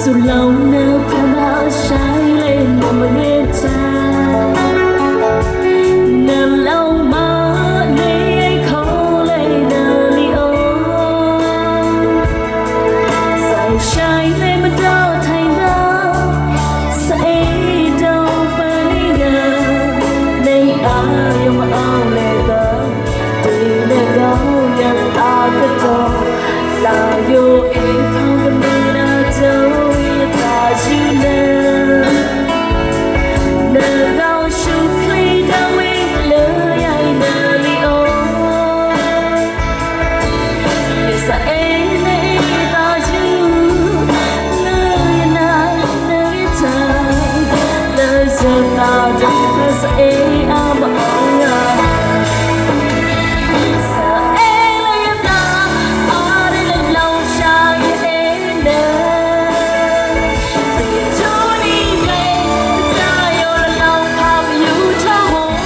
စူၢ်လီၤနၢ်ဖျါဒီး shine လၢနမ့ၢ်တၢ်, နလီၤမၤန့ၢ် ခီလၢနလံၤအီၤ, စး shine လၢမဒီးထံဒီး, စးအဲၣ်ဒိးပာ်န့ၢ်နၤ, နအါယွၤမၤအီၣ်လဲၤသး, ဒ်နဂီၢ်ယၤအကတီၢ်, လၢယအိၣ်အံၤဖီကမ့ၢ်နၤ ဒိးယသးယုၢ်လၢ နဂီၢ်ဆူၣ်ချ့ဒၣ်ဝဲလၢယၤအံၤနလံၤအီၤ, ယစးအဲၣ်န့ၢ်သးယုၢ် လၢယနၢ်နၢ်တၢ်, လၢယသးဒီဖျၢၣ် စးအဲၣ်အါမးအီၤ, စးအဲၣ်လၢယသး အါဒ်နလီၤစှၤ ယအဲၣ်နၤ, ယထိၣ်နံၤမ့ၢ် တၢ်ယိာ်လၢလီၤဖးပယူၤထီၣ်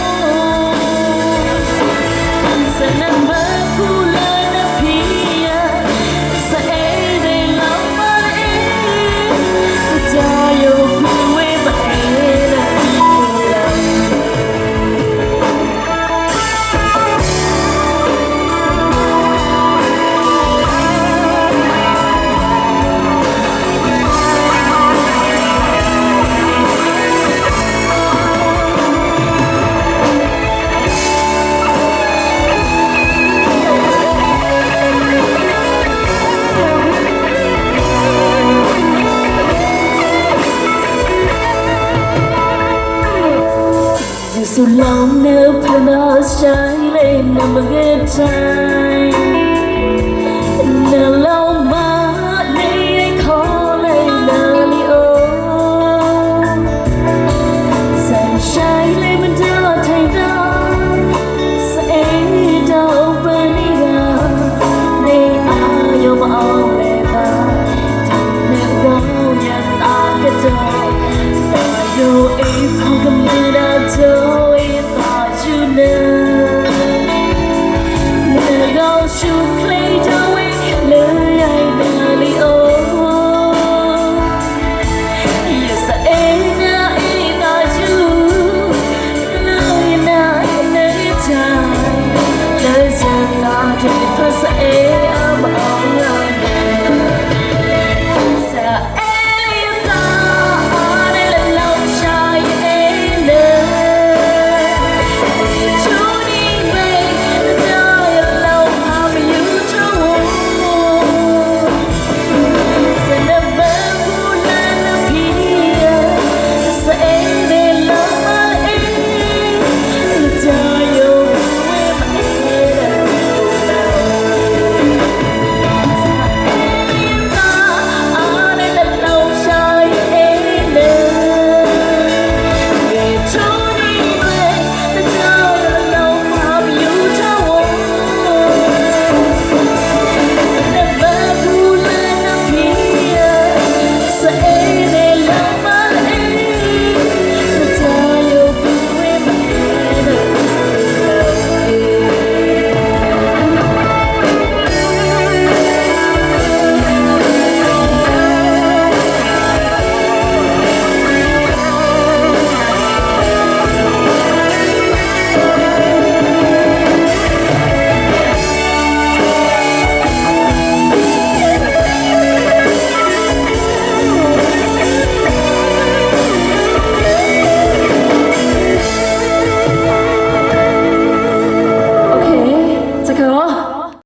ဧိၤ, စးနမၢဖှူလၢနဖံးယၤ, စးအဲၣ်ဒိးလီၤမၢ်လၢအံၤ, တၢ်ယိာ်ဖှူဝဲ ပအဲၣ်လၢနလံၤအီၤ ယစူၢ်လီၤနၢ်ဖျါဒီး shine လၢနမ့ၢ်တၢ်